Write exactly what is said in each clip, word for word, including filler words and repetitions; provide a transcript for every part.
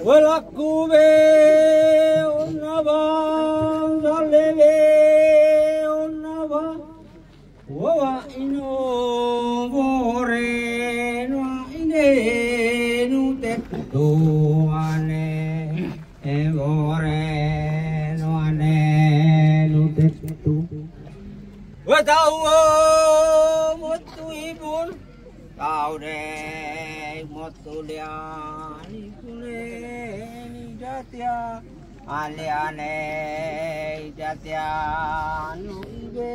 Walaku be ona ba, sale be ona ba. Wawa ino bore no ine nu te tuane. E bore no ane nu te tu. Watau o motu ibun. Tau de motu lian ikune ni datia. Ane ane datia no ibe.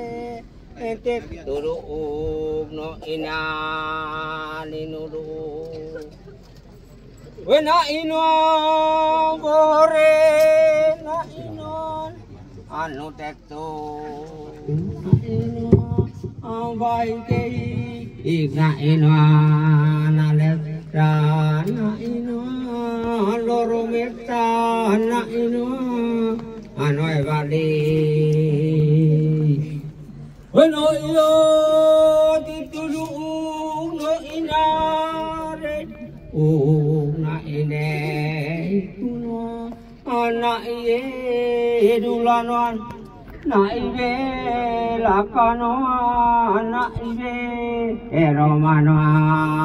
Ente tudu uk no ina ni nudu. Wena ino bore na ino anu tetu. Na ino ambai kei. Igna ino analeta na ino lorometa na ino ano ebali. Weno iyo titudu uk no inare uk na ine kuno ana iye dulanoan na ibe lakanoan na ibe eromanoan.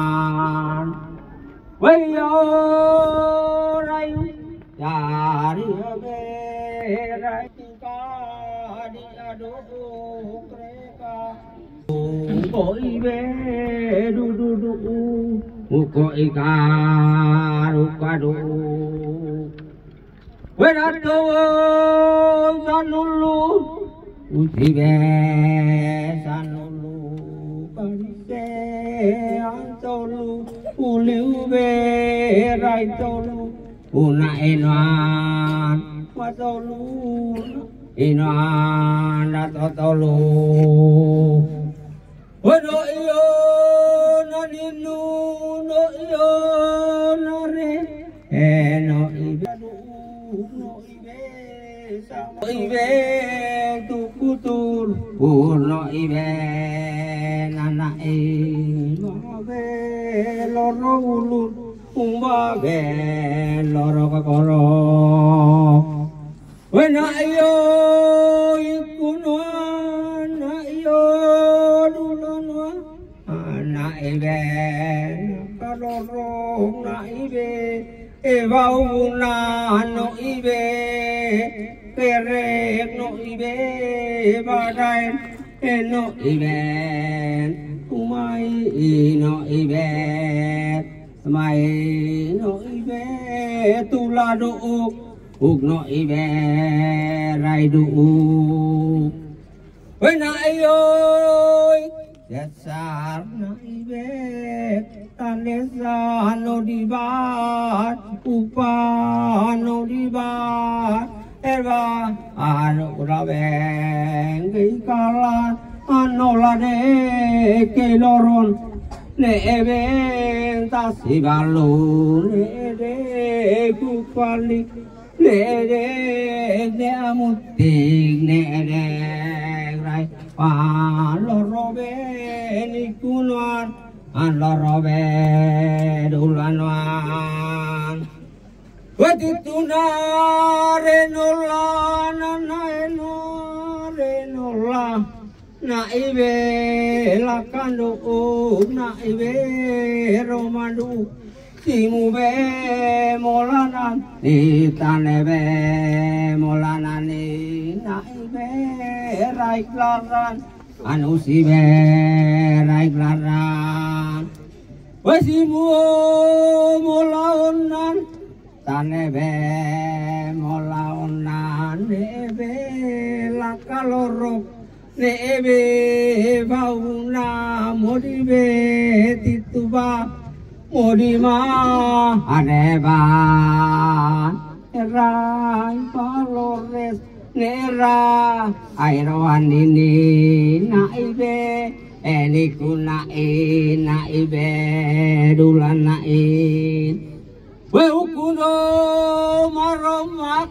Weyo rayu dari abe rai. Kadi ado kreka. Uko ibe du du du. Uko ikaru kadu. Wena to sanulu. Usibe sanulu. Kanse antolu. Uliu be rai tolu. Una inoan matolu inoan datotolu. Ono iyo naninu no iyo nare eno ibe no ibe sama ibe tukutur uno ibe nana imabe loro ulur. Umba be loro kakoro. Wena iyo ikuno na iyo dulano na ibe kaloro na ibe eba una no ibe kerek no ibe badai eno ibe umai ino ibe. Mai no ibe tuladu uk, uk no ibe raidu uk. Wena iyo, dasar no ibe, tanesa no dibat, upa no dibat. Eba anu rabeng kei kalan anu lade kei loron ne eben tasi balu ne ede kupali ne ede ne amutik ne ede rai palo robe ni kunuan anu robe dulanuan. Wati tuna renola nana eno renola na ibe lakando na ibe romando simu be molanan ni tane be molanan ni na ibe raik laran anu si be raik laran. Wasimu molaonan Tane be mola ona ne be lakaloro ne be bauna modi be tituba modi ma ane ba erai palores nera airo anini na ibe eni kuna i na ibe dula na i. We ukundo maromak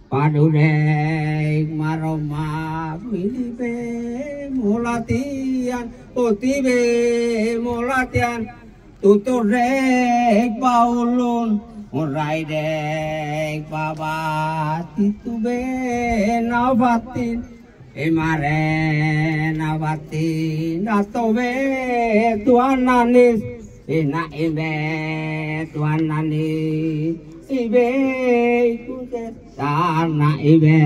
padurek maromak milibe molatian otibe molatian tuturek baulun Morai de baba titu be na batin. Imare na batin na tobe tuan nanis. Ina ibe tuan nanis. Ibe ikute tana ibe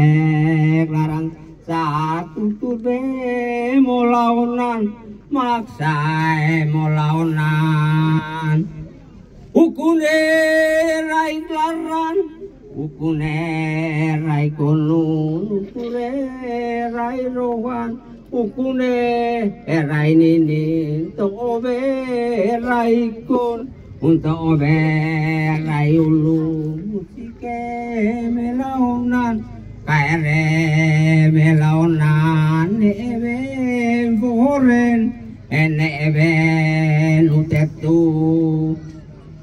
larang satu tube molaonan maksa molaonan. Ukune rai laran, ukune rai konu, ukune rai rohan, ukune rai nini, tobe rai kon, un tobe rai ulu, musike melaonan, kaere melaonan, ne'ebe foren, ne'ebe nutetu.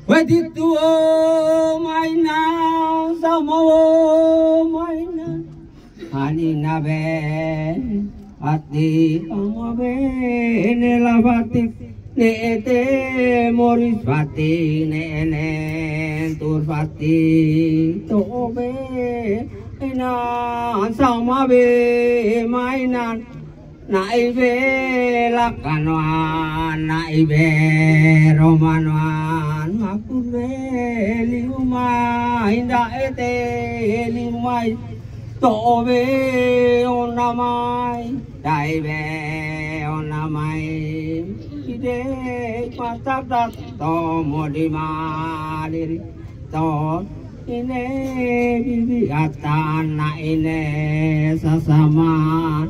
Waditu o maina, sama o maina. Ani nabe, ati ama be, ne labati, ne ete moris bati, ne ene tur bati, tobe, ina sama be, mainan. Naibe lakanoan, naibe romanoan, makurbe liumai, inda ete liumai, tobe onamai, daibe onamai, ide matak dat tomo di maliri, to ine bibi atana ine sasama.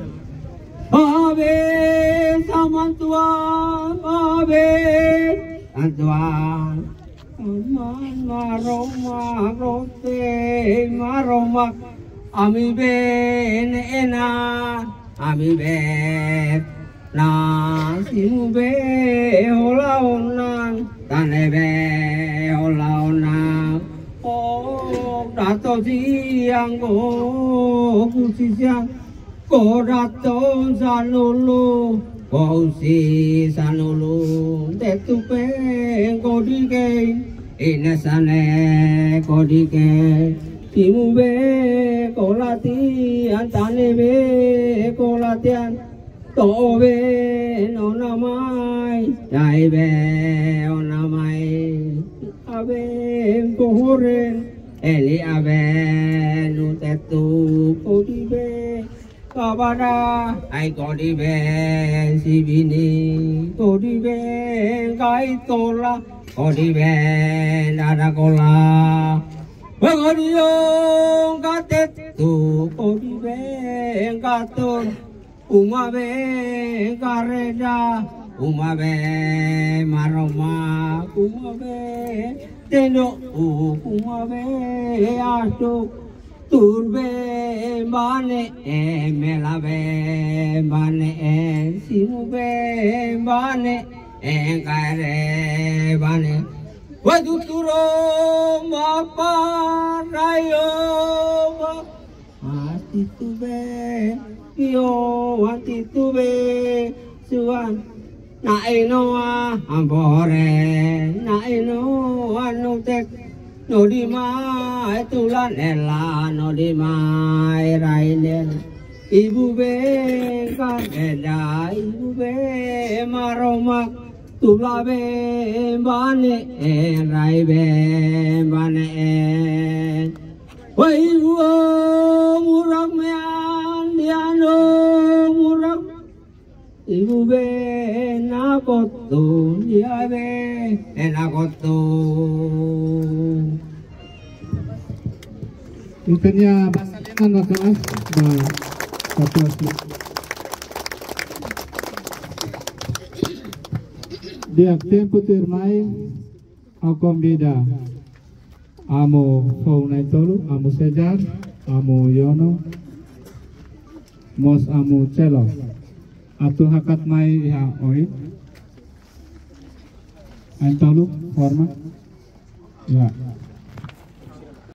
Abe saman tuan, abe an tuan. Aman maroma, rote maroma. Ami be ne ena, ami be na simu be hola onan, tane be hola onan. O dato siang go kusi siang. Kodaton sanulu, kosi sanulu, tetu peng kodike, ine sane kodike, timu be kolatian, tane be kolatian, tobe onamai, daibe onamai, abe pohoren, eli abe nutetu kodibe. Kabada, ai kodibe sibini, kodibe kai tola, kodibe dada kola. Kodiong katetu, kodibe katur, uma be kareda, uma be maroma, uma be tendo, uma be atuk. Turbe bane e, melabe bane e, simu be bane e, kaere bane. Wadu turo mapa rayo ma. Ati tube, yo ati tube, suan. Na'i Noa ambore, na'i Noa nutek, no dimai tulan ela, no dimai rainel. Ibu be kan eda, ibu be maromak, tula be bane, rai be bane. Wai ibu o murak mean, diano murak. Ibu be na kotu, dia be na kotu. Ita-nia basa liman na kelas, ba, ba kelas. Di'ak, tempu tuirmai, ha'u konvida amu foun na'in-tolu, amu Cesar, amu Yono, mós amu Celo. Atu hakat mai iha oin. Na'in-tolu, forma. Ya.